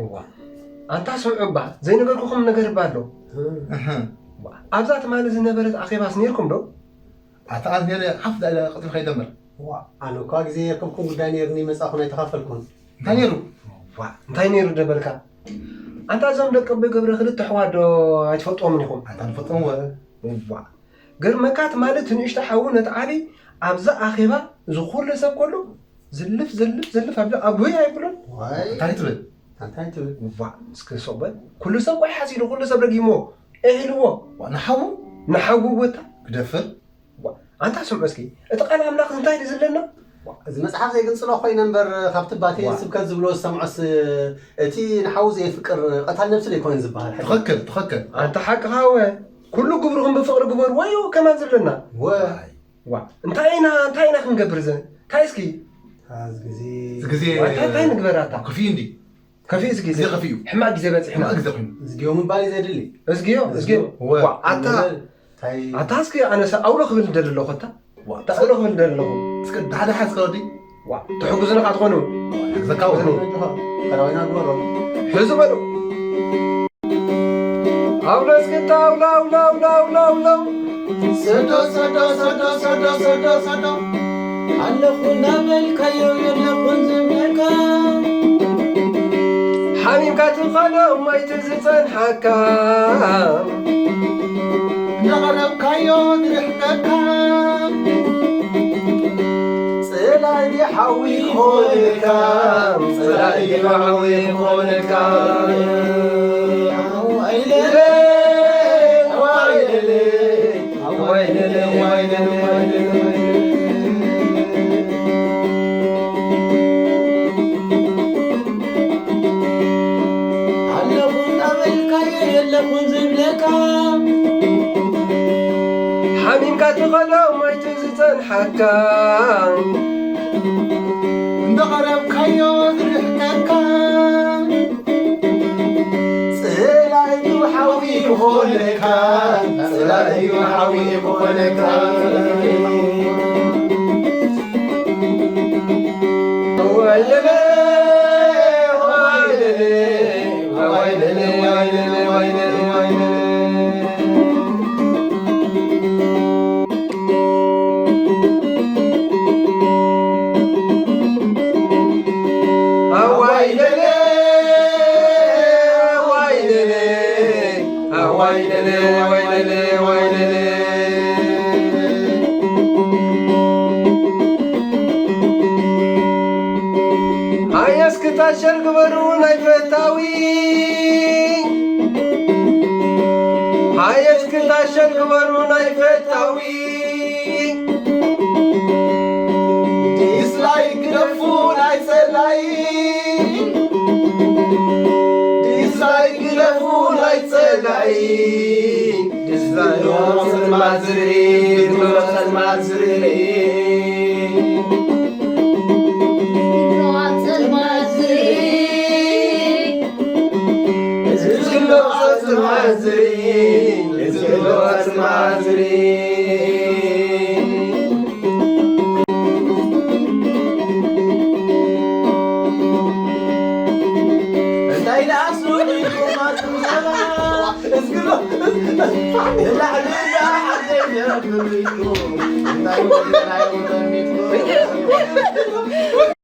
እዋ፣ ኣንታ ስምዑ እባ፣ ዘይነገርኩኹም ነገር እባ ኣሎ። እህ። እዋ፣ ኣብዛ ትማሊ ዝነበረት ኣኼባስ ነይርኩም ዶ? ኣታ ኣዝ ነይረ ሓፍ ዳለ ቀጽል ከይደምር። እዋ፣ ኣነ እኳ ግዜ የርከብኩም ጉዳይ ነይርኒ መጻኹን ኣይተኻፈልኩን። እንታይ ነይሩ? እዋ፣ እንታይ ነይሩ ደበልካ? ኣንታ እዞም ደቂ ኣቦይ ገብረ ክልተ ኣሕዋት ዶ ኣይትፈልጥዎምን ኢኹም? ኣንታ ንፈልጦም ወ። እዋ፣ ገርመካ ትማሊ እቲ ንእሽቶ ሓዉ ነቲ ዓቢ ኣብዛ ኣኼባ እዚ ኩሉ ሰብ ከሎ ዝልፍ ዝልፍ ዝልፍ ኣብዛ ኣጉይ ኣይብሎን። ዋይ። እንታይ ትብል? እንታይ ትብል? እዋ፣ እስኪ ሱቕ በል። ኩሉ ሰብ ቆይ ሓሲሉ፣ ኩሉ ሰብ ረጊሞ፣ እህልዎ። ዋ፣ ንሓዉ? ንሓዉ ወታ። ግደፍር? ዋ፣ ኣንታ ስምዑ እስኪ፣ እቲ ቃል ኣምላኽ እንታይ ድዩ ዝብለና? ዋ፣ እዚ መጽሓፍ ዘይግንጽሎ ኮይነ እምበር፣ ካብቲ ባቴ ዋ። ስብከት ዝብሎ ዝሰምዖስ፣ እቲ ንሓዉ ዘየፍቅር ቀታል ነብሲ ዶ ኣይኮነን ዝበሃል? ትኽክል፣ ትኽክል። ኣንታ ሓቅኻ ወ፣ ኩሉ ግብርኹም ብፍቕሪ ግበሩ፣ ወዮ ከማን ዝብለና። ወ። ዋ፣ እንታይ ኢና፣ እንታይ ኢና ክንገብር ዘ-፣ እንታይ እስኪ? ኣዝ ግዜ። እዚ ግዜ ዋይ፣ እንታይ፣ እንታይ ንግበር ኣታ? ክፍዩ እንዲ። ከፊኡ እዚ ግዜ። እዚ ከፊኡ። ሕማቕ ግዜ በጺሕና። ሕማቕ ግዜ ኮይኑ። እዝግዮ ምባል እዩ ዘድሊ። እዝግዮ፣ እዝግዮ። እዝግዮ። ወ። ዋ፣ ኣታ፣ እንታይ? ኣታ እስኪ ኣነ ሰ-፣ ኣውሎ ክብል ደሊ ኣለኹ ኣታ። ዋ። ኣታ ኣውሎ ክብል ደሊ ኣለኹ። እስኪ ደሓ ደሓ እስከ ወዲ። ዋ፣ ትሕግዙኒ ካ ትኾኑ። ዘካው። ቀዳዊና ግበሮ። ሕዙ በሉ። ኣውሎ እስክታ ኣውሎ፣ ኣውሎ፣ ኣውሎ፣ ኣውሎ፣ ኣውሎ። ሰዶ፣ ሰዶ፣ ሰዶ፣ ሰዶ፣ ሰዶ፣ ሰዶ። ኣለኹ እናበልካዮ የለኹን ዝብለካ። ሓሚምካ ትኸዶ ማይ ትዝጸንሓካ። እናቐረብካዮ ዝርሕቀካ። ጽላኢ ሓዊ ይኾነካ፣ ጽላኢ ሓዊ ይኾነካ። ኣለኹ እናበልካዮ የለኹን ዝብለካ። ሓሚምካ ትኸዶ ማይ ዝጸንሓካ። እንዳቐረብካዮ ዝርሕቀካ። ጽላኢቱ ሓዊ ይኾነካ፣ ጽላኢቱ ሓዊ ይኾነካ። ወይለለ፣ ወይለለ፣ ወይለለ፣ ወይለለ፣ ወይለለ፣ ወይለለ። ሃየ እስክታ ሸር ግበሩ ናይ ፈታዊ። ሃየ እስክታ ሸር ግበሩ ናይ ፈታዊ። ዲስላይክ ግደፉ ናይ ጸላኢ። ዲስላይክ ግደፉ ናይ ጸላኢ። ዲስላይክ ጸልማት ዝርኢ፣ ጸልማት ዝርኢ። ጸልማት ዝርኢ። እዚ ዘሎ ኣጽማዝሪ፣ እዚ ዘሎ ኣጽማዝሪ። እንታይ ደኣ ስሩዕ ኢልኩም ኣጽምዘባ? እዚ ዘሎ ንላዕሊ ደኣ ሓዘይ ነብሪኩም። እንታይ እንታይ